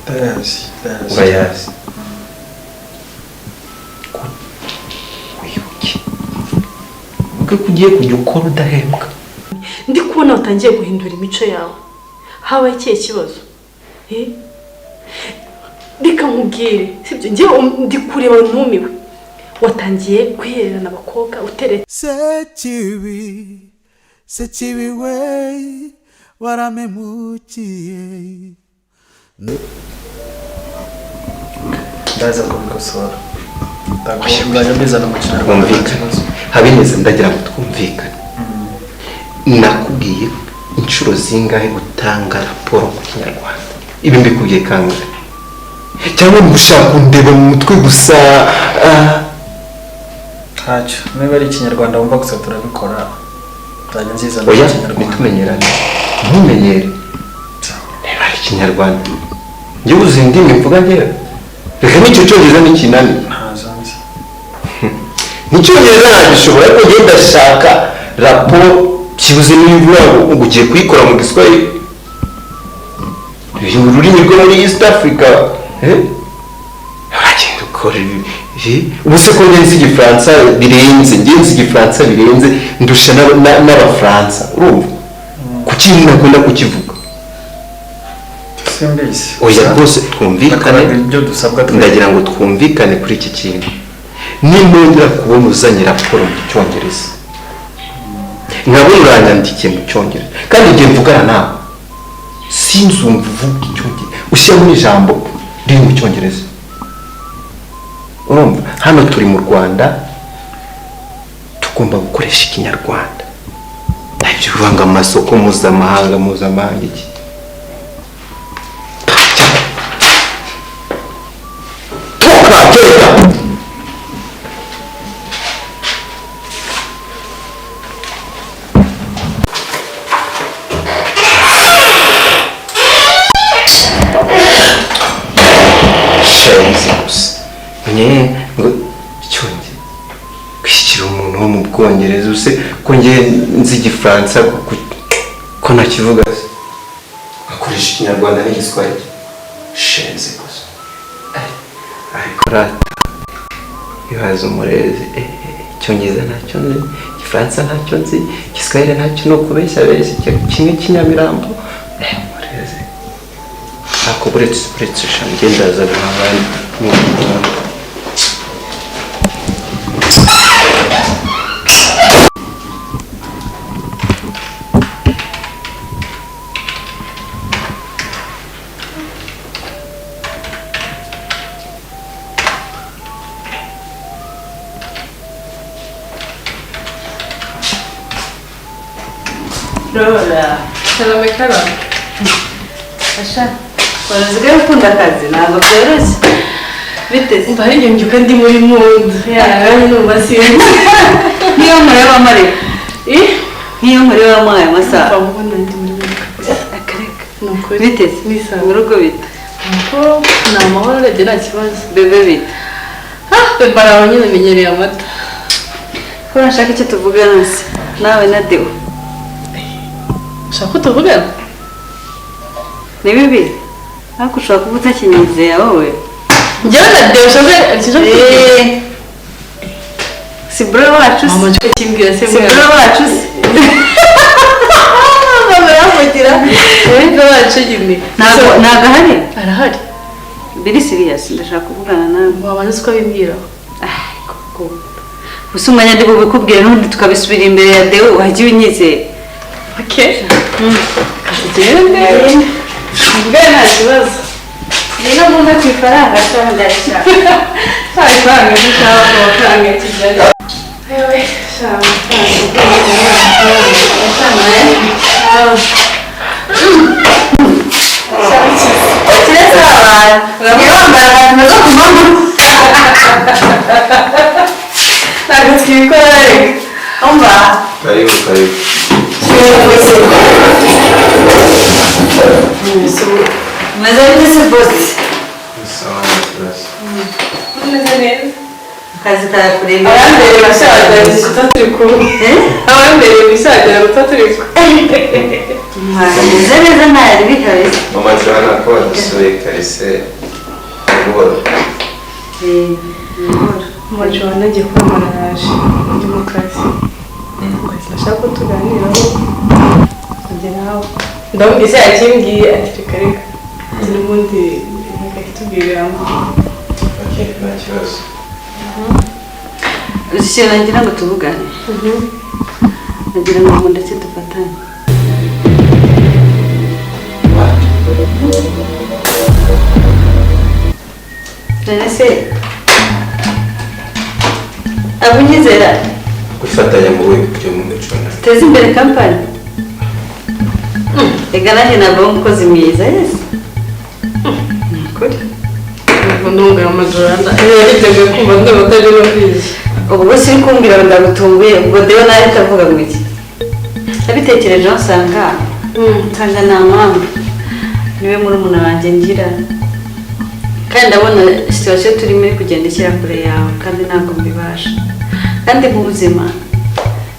Ndayazi, ndayazi. Urayazi. Wibuke wibuke ko ugiye kujya ukora udahembwa. Ndi kubona watangiye guhindura imico yawe. Habaye ikihe kibazo? Eh? Reka nkubwire, sibyo? Njyewe ndi kureba ntumiwe. Watangiye kwihererana abakobwa uteretse. Sekibi, sekibi we, waramemukiye. Ndaza kubikosora. Nzajya mbizana mu Kinyarwanda, nta Twumvikane. kibazo. Habineza, ndagira ngo twumvikane. Nakubwiye inshuro zingahe gutanga raporo mu Kinyarwanda? Ibi mbikubwiye kangahe? Cyangwa niba ushaka kundeba mu mutwe gusa? Ntacyo, niba ari Ikinyarwanda wumva gusa turabikora, nzajya nzizana mu Oya. Kinyarwanda. Ntitumenyerane, ntumenyere. Niba ari Ikinyarwanda, njyewe uzi indimi mvuga? Njyewe reka n'icyo Cyongereza n'ikinani. Ntazo nzi. N'icyongereza nagishobora, ariko njyewe ndashaka raporo byibuze niba uvuga ngo ugiye kuyikora mu Giswahili, ururimi rwo muri East Africa, eh? Uragenda ukora ibi, eh? Ubu se ko njye nzi Igifaransa birenze, njye nzi Igifaransa birenze, ndusha n'Abafaransa, urumva kuki ntakunda kukivuga? Simbizi. Oya rwose, twumvikane. Nakoraga ibyo dusabwa twese. Ndagira ngo twumvikane kuri iki kintu. Ninongera kubona uzanye raporo mu Cyongereza, nkabona uranyandikiye mu Cyongereza, kandi igihe mvugana nawe sinzumva uvuga Icyongereza, ushyiramo ijambo riri mu Cyongereza, urumva? Hano turi mu Rwanda, tugomba gukoresha Ikinyarwanda. Ntabyo kuvanga amasoko mpuzamahanga, mpuzamahanga iki. Toka, genda. Shenzi gusa nye ngo icyongereza, kwishyikira umuntu wo mu Bwongereza. Use ko njye nzi Igifaransa, ko ntakivuga se, akoresha Ikinyarwanda n'Igiswahili? Shenzi gusa. Ariko rata ibaza umurezi, Icyongereza ntacyo nzi, Igifaransa ntacyo nzi, Igiswahili ntacyo, ni ukubeshya beshya kimwe cy'inyamirambo. Umurezi ariko buretse, buretse sha, njye ndaza guhangana n'umuntu. Rora, Salame, karame. Asha, usigaye ukunda akazi, ntabwo byoroshye. Biteze. Umva, hari igihe mbyuka ndi muri mood kandi numva sinzi. Nk'iyo nkurebamo ariko. Eh? Nk'iyo nkurebamo aya masaha. Umva, ubona ndi muri mood kabisa. Akareka. Ni ukuri. Biteze. Ni sawa. Mu rugo bita. Nuko ni amahoro urebye, nta kibazo. Bebe bita. Ah, bebe araho nyine, amenyereye amata. Ko nashaka icyo tuvugana se. Nawe na Deo. Ushaka ko tuvugana? Ni bibi? Ariko ushobora kuba utakinyizeye wowe. Njyewe na Deo ushaka icyo tuvugana? Eh. Si bro wacu se? Mama cyo kimbwira se? Si bro wacu se? Mama yamugira. Bro wacu nyine. Ntabwo ahari? Arahari. Biri serious, ndashaka kuvugana nawe. Wabanza uko abimbwira. Gusa umwanya ndi bubikubwire n'ubundi tukabisubira imbere ya Deo, wajya unyizera. Okay. Tugende. Mvugane, nta kibazo. Niba mbona ku ifaranga cyangwa ndayashaka. Nta ifaranga dushaka, ku mafaranga ya Kigali. Yewe, sha amafaranga. Amafaranga. Keretse abantu bamwe bambara akantu meza ku manywa. Ntabwo twikora reka. Umva. Karibu, karibu. Meze bite se, boss? Sawa, nta kibazo. Umeze neza. Akazi karakuremera. Abambere bashaka guta turi kumwe. Abambere bishakira guta turi kumwe. Meze neza, ntari bihari. Mama Joanna, ko wadusuye kahise buhoro? Mama Joanna, agiye kuba naraje ndi mu kazi, ngo sinashaka ko tuganiraho kugeraho. Ndamubwiye, yakimbwiye ati: "Reka reka," ati n'ubundi reka kitubwiriramo. Okay, nta kibazo. Uzi ikintu nagira ngo tuvugane? Nagira ngo ndetse dufatanye. What? None se abunyizera? Gufatanya mu buhe buryo, Mama Joanna? Duteze imbere kampani. Reka nanjye navamo umukozi mwiza. Yes, ni ukuri. Ubwo ndumva Mama Joanna yiteguye kumva, ndumva atari no kwizi. Ubwo bose uri kumbwira ngo ndagutunguye, ubwo dewe nawe itavuga ngo iki? Nabitekerejeho nsanga nta mpamvu, niwe murumuna wanjye ngira, kandi ndabona situation turimo iri kugenda ishyira kure yawe, kandi ntabwo mbibasha. Kandi mu buzima,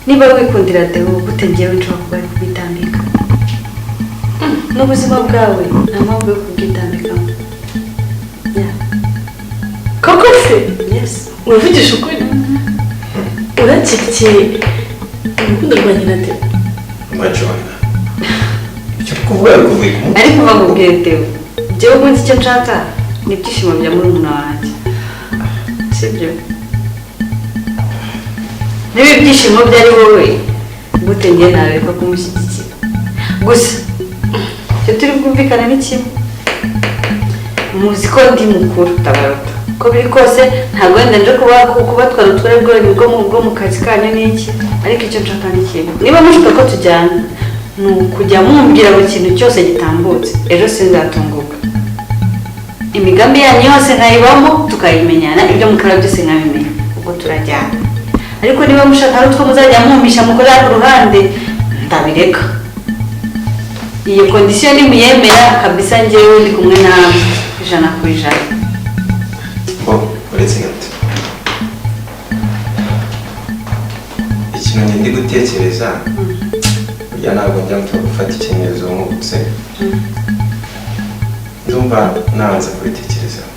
niba wikundira Deo, gute ngewe nshobora kuba ari kubitambika? N'ubuzima bwawe, nta mpamvu yo kubwitambikamo. Yeah. Koko se? Yes. Uravugisha ukuri? Uranshyigikiye urukundo rwanjye na Deo? Mama Joanna, icyo uri kuvuga bikuvuye ku mutwe? Ariko bakubwiye Deo, njyewe ubundi icyo nshaka ni ibyishimo bya murumuna wanjye, sibyo? Niba ibyishimo bye ari wowe, gute njye nareka kumushyigikira? Gusa icyo turi bwumvikane ni kimwe: muzi ko ndi mukuru, tabaruta. Uko biri kose, ntabwo wenda nje kuba kubatwara utware bwanyu bwo mu kazi kanyu n'iki, ariko icyo nshaka ni kimwe: niba mushaka ko tujyana, ni ukujya mumbwira buri kintu cyose gitambutse, ejo sinzatunguka. Imigambi yanyu yose nkayibamo, tukayimenyana, ibyo mukora byose nkabimenya, ubwo turajyana. Ariko niba mushaka hari utwo muzajya mumpisha, mukorera ku ruhande, ndabireka. Iyo condition nimuyemera kabisa, njyewe ndi kumwe nawe 100%. Bo, uretse gato, ikintu njye ndi gutekereza, burya ntabwo njya mpfa gufata icyemezo nkubutse. Ndumva nabanza kubitekerezaho.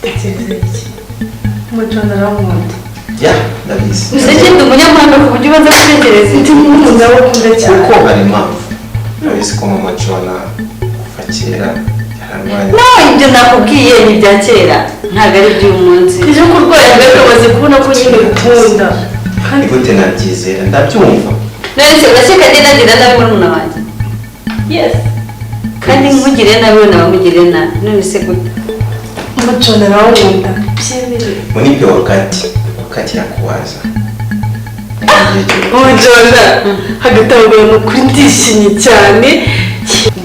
Tekereza iki? Mama Joanna arankunda. Yeah, ndabizi. Gusa ikindi, umunyamahanga ku buryo ubanza gutekereza. Ndi mukunda, ndamukunda cyane. Kuko hari impamvu, urabizi ko Mama Joanna kuva kera yararwanye. No, ibyo nakubwiye ni ibya kera, ntabwo ari iby'uyu munsi. Ibyo kurwara, ariko bamaze kubona ko nyine ukunda kandi. Ni gute nabyizera? Ndabyumva. None se urakeka njye nagira nabi murumuna wanjye? Yes. Kandi nkugiriye nabi, we nawe mugiriye nabi. None se gute? Mama Joanna arankunda, byemere. Munipe wakati, wakati ya kuwaza. Igihe cyo Mama Joanna, hagati aho ngaho, ni ukuri ndishimye cyane.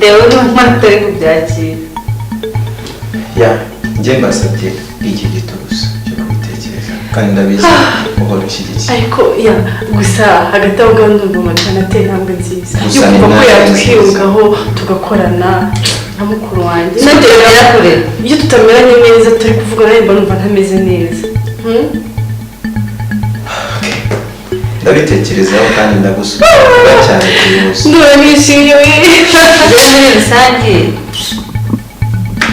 Dewe n'umwana utari kubyakira. Yeah, njye mbasabye igihe gito gusa cyo kubitekereza, kandi ndabizi uhora ushyigikiye. Ariko yeah, gusa hagati aho ngaho ndumva Mama Joanna ateye intambwe nziza Gusa yo ni kumva ko intambwe yatwiyungaho, tugakorana nka mukuru wanjye. So tugera kure. Iyo tutameranye neza, turi kuvuga nawe, mba numva ntameze neza. Ndabitekerezaho kandi ndagusubiza vuba cyane byihuse. Ndumva nishimye we. Njyewe muri rusange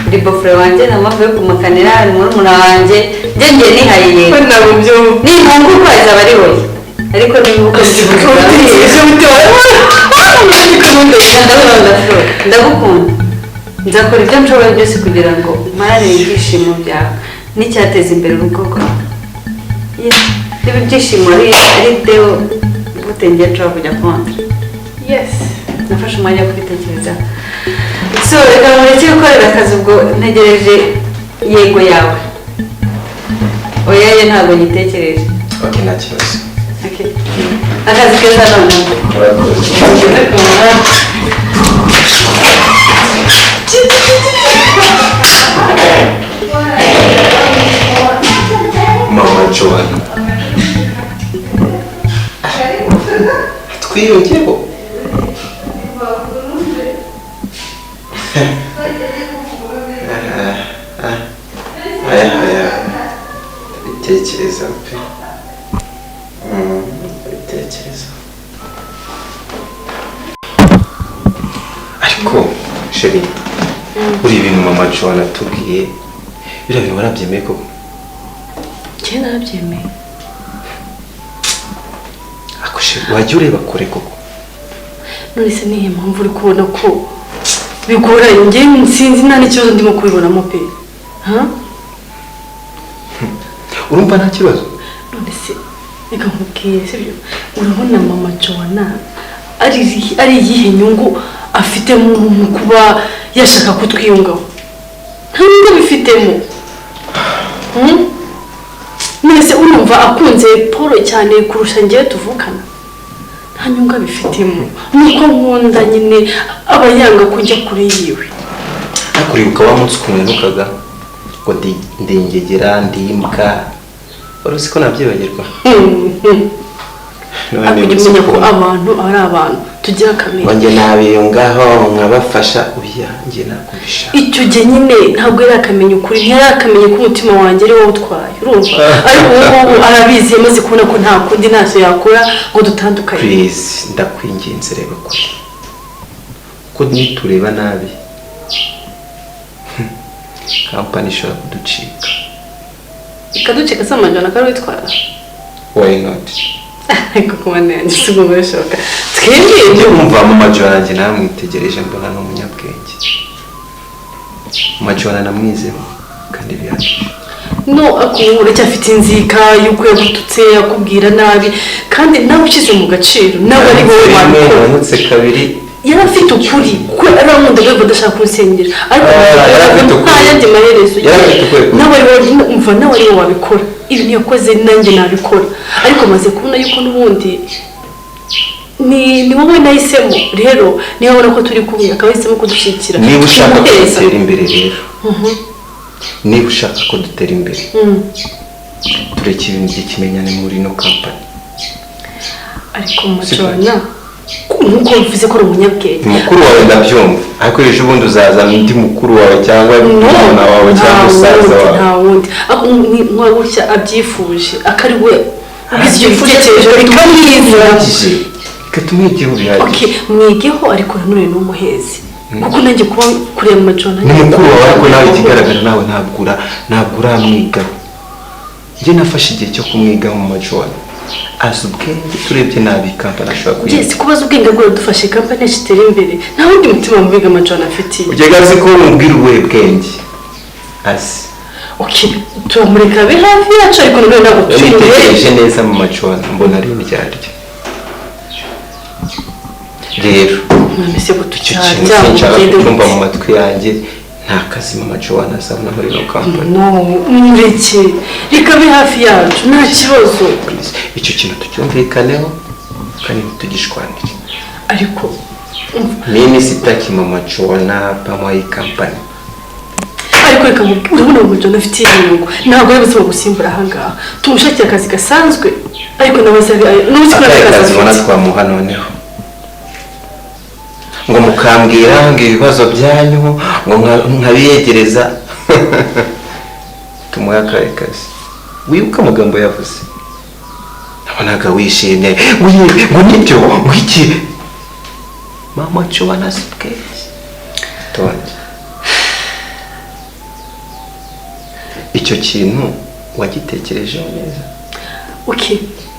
uri beau-frère wanjye, nta mpamvu yo kumukanira, ni murumuna wanjye. Njye ngiye nihaye yego. Ko ntabwo byumva. Nintunguka izaba ari wowe, ariko niba Utekereje Ndagukunda Flo, ndagukunda. Nzakora ibyo nshoboye byose kugira ngo mparanire ibyishimo byawe n'icyateza imbere urugo rwawe. Yes. Niba ibyishimo ari Deo, gute ngiye nshobora kujya contre? Yes. Nafashe umwanya wo kubitekerezaho. So reka mureke gukorera akazi, ubwo ntegereje yego yawe. Oya ye ntabwo nyitekereje. Okay, nta kibazo. Okay. Akazi keza noneho. Murakoze. Ndagukunda. Mama Joanna, twiyungeho. Aya aya, ndabitekereza pe. Ndabitekereza. Chérie, uri ibintu mama Joan atubwiye, biriya bintu warabyemeye koko? Njye narabyemeye. Ako chérie, wajya ureba kure koko. None se nihe mpamvu uri kubona ko bigoranye? Njye sinzi, nta n'ikibazo ndimo kubibonamo pe, ha? Urumva nta kibazo? None se reka nkubwire, sibyo? Urabona mama Joanna ari iyihe nyungu afite mu kuba yashaka kutwiyungaho? Nta nyungu abifitemo. None se urumva akunze Paul cyane kurusha njyewe tuvukana? Nta nyungu abifitemo, nuko nkunda nyine aba yanga ko njya kure yiwe. Ariko uribuka wa munsi ukuntu yanukaga ngo ndingegera, ndimbwa? Wari uzi ko nabyibagirwa? None Ariko ujya nibutse umenya ko ukuntu abantu ari abantu, tugira kamere. Ngo njye nabiyungaho nkabafasha, oya, njye ntabwo mbishaka. Icyo gihe nyine ntabwo yari akamenya ukuri, ntiyari akamenya ko umutima wanjye ari wowe utwaye, urumva? Ariko ubu ngubu arabizi, yamaze kubona ko nta kundi, ntacyo yakora ngo dutandukanye. Please, ndakwinginze, reba kure, ko nitureba nabi kampani ishobora kuducika. Ikaducika se amajana akaba witwara? Why not? Ariko kuba yanjye si ubwo bishoboka twebwe. Njye wumva mama Joanna, njye namwitegereje mbona ni umunyabwenge. Mama Joanna namwizeho kandi bihagije. No, ako uracyafite inzika y'uko yagututse, akubwira nabi, kandi nawe ushyize mu gaciro nawe ari wowe Rimwe wabikora. Yamutse kabiri. Yari afite ukuri kuko yarankunda, rwego adashaka kunsengera, ariko Ah, yari afite ukuri. nta yandi maherezo. Yari afite ukuri. Nawe ari wowe, umva, nawe ari wowe wabikora ibintu yakoze, nanjye nabikora, ariko maze kubona yuko n'ubundi ni wowe nahisemo. Rero niba abona ko turi kumwe akaba yahisemo kudushyigikira, Niba ushaka ko tumuheza. dutera imbere rero, niba ushaka ko dutera imbere, tureke ibintu by'ikimenyane muri ino kampani. Ariko Majorana, nk'uko mvuze ko ari umunyabwenge. Mukuru wawe ndabyumva, ariko ejo bundi uzazana undi mukuru wawe cyangwa No, murumuna wawe cyangwa nta musaza wundi, wawe. Nta wundi. Ariko nka gutya abyifuje, akari we ugize icyo gitekerezo bikamwiza. Bihagije, reka tumwigeho, bihagije. Okay, mwigeho, ariko nanone ni umuhezi, kuko nanjye kuba kureba Majorana Ni mukuru wawe, ariko nawe ikigaragara nawe ntabwo uramwigaho. Njye nafashe igihe cyo kumwigaho. Mu Majorana azi ubwenge, turebye nabi kampani ashobora kuyiga. Yes, kubaza ubwenge bwawe dufashe kampani yacu itere imbere. Nta wundi mutima mubiga Majorana afitiye. Ujyaga azi ko umubwira ubuhe bwenge azi? Okay, turamureka abe hafi yacu, ariko nanone ntabwo Iyo turi imbere. nitegereje neza mu Majorana mbona ari indyarya rero. None se ko Icyo tucyajya kintu sinshaka ugende kucyumva gute? mu matwi yanjye. Nta kazi mama Joanna azabona muri ino kampani. No, mureke, reka abe hafi yacu, nta kibazo. Please, icyo kintu tucyumvikaneho kandi ntitugishwanire. Ariko umva, Mimi sitaki mama Joanna hapa iyi kampani. Ariko reka nkubwire, urabona ngo John afite inyungu, ntabwo ari buzima gusimbura ahangaha. Tumushakire akazi gasanzwe, ariko nawe azabe n'uzi ko Akahe nta kazi kazi ubona afite. twamuha? Noneho ngo mukambwira ngo ibibazo byanyu ngo nkabiyegereza, tumuhe akahe kazi? Wibuke amagambo yavuze, nabonaga wishimye ngo ngo nibyo, ngo iki. Mama Joanna azi ubwenge. Tonde, icyo kintu wagitekerejeho neza? Okay,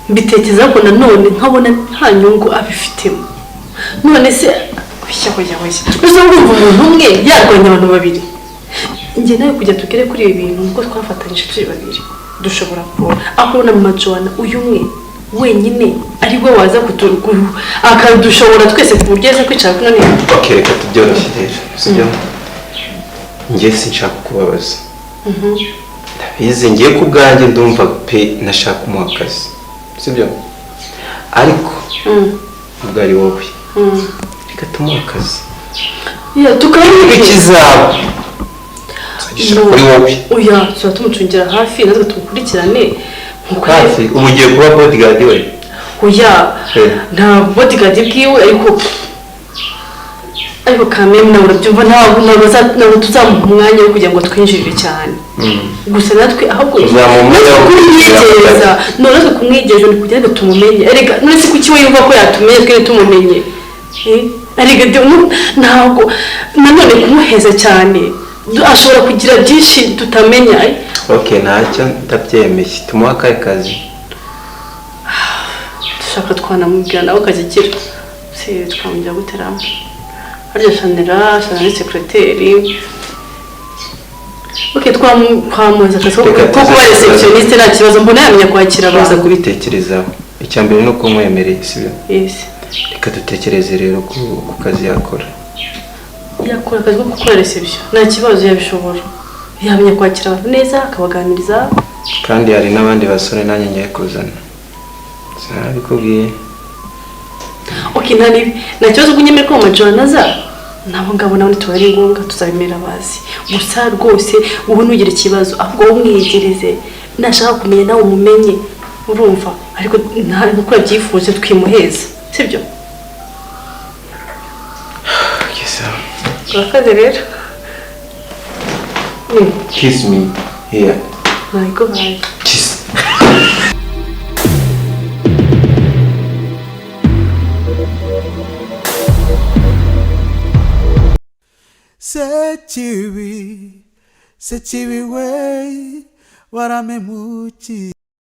mbitekereza ko nanone nkabona nta nyungu abifitemo. None se oya, oya, oya, uzi urumva umuntu umwe yarwanya abantu babiri? Njye nawe kujya tugere kuri ibi bintu nkuko twafatanyije turi babiri, dushobora kuba aho ubona mama Joanna uyu umwe wenyine ari we waza akadushobora twese ku buryo aza kwicara kunanira. Ok, reka tubyoroshye rero, sibyo? Njye sinshaka kukubabaza, ndabizi. Ngiye ku bwanjye ndumva pe nashaka kumuha akazi, sibyo? Ariko ubwo ari wowe, reka tumuhe akazi. Ya, tukabiha. Ikizaba nzagishyira kuri wowe. Oya, tuba tumucungira hafi, natwe tumukurikirane nkuko Hafi? Ubu ugiye kuba bodyguard we? Oya. Nta bodyguard bwiwe, ariko kameme nawe urabyumva, ntabwo tuzamuha umwanya wo kugira ngo twinjirire cyane gusa. Natwe ahubwo Uzamuha umwanya natwe wo kumwiyegereza, no natwe kumwiyegereza ni kugira ngo tumumenye. Erega none se kuki we yumva ko yatumenya, twe ntitumumenye? Eh? Ariko ntabwo nanone kumuheza cyane, ashobora kugira byinshi tutamenya. Ok, ntacyo, ndabyemeye. Tumuha akahe kazi? Dushaka twanamubwira nawe akazigira. Si twamujya guteramo harya Shanera ni secretary. Ok, twamuha akazi ko Reka ko kuba receptioniste, nta kibazo, mbona yamenya kwakira Tuza abantu. kubitekerezaho. Icya mbere ni uko mwemereye, sibyo? Yes. Reka dutekereze rero ku kazi yakora. Yakora akazi ko gukora reception, nta kibazo, yabishobora, yamenya kwakira abantu neza, akabaganiriza. Kandi hari n'abandi basore nanjye ngiye kuzana, sinabikubwiye? Ok, nta nibi, nta kibazo. Ubwo unyemere ko mu majoro aza nabo ngabo nabo nituba ari ngombwa tuzabimera bazi. Gusa rwose ubu ntugire ikibazo, ahubwo wowe umwiyegereze, nashaka kumenya nawe umumenye, urumva? Ariko nta uko yabyifuje twimuheza, sibyo? Okay, sawa. Urakoze rero. Kiss me here. Ntabwo. Kiss. Sekibi, sekibi we, waramemukiye.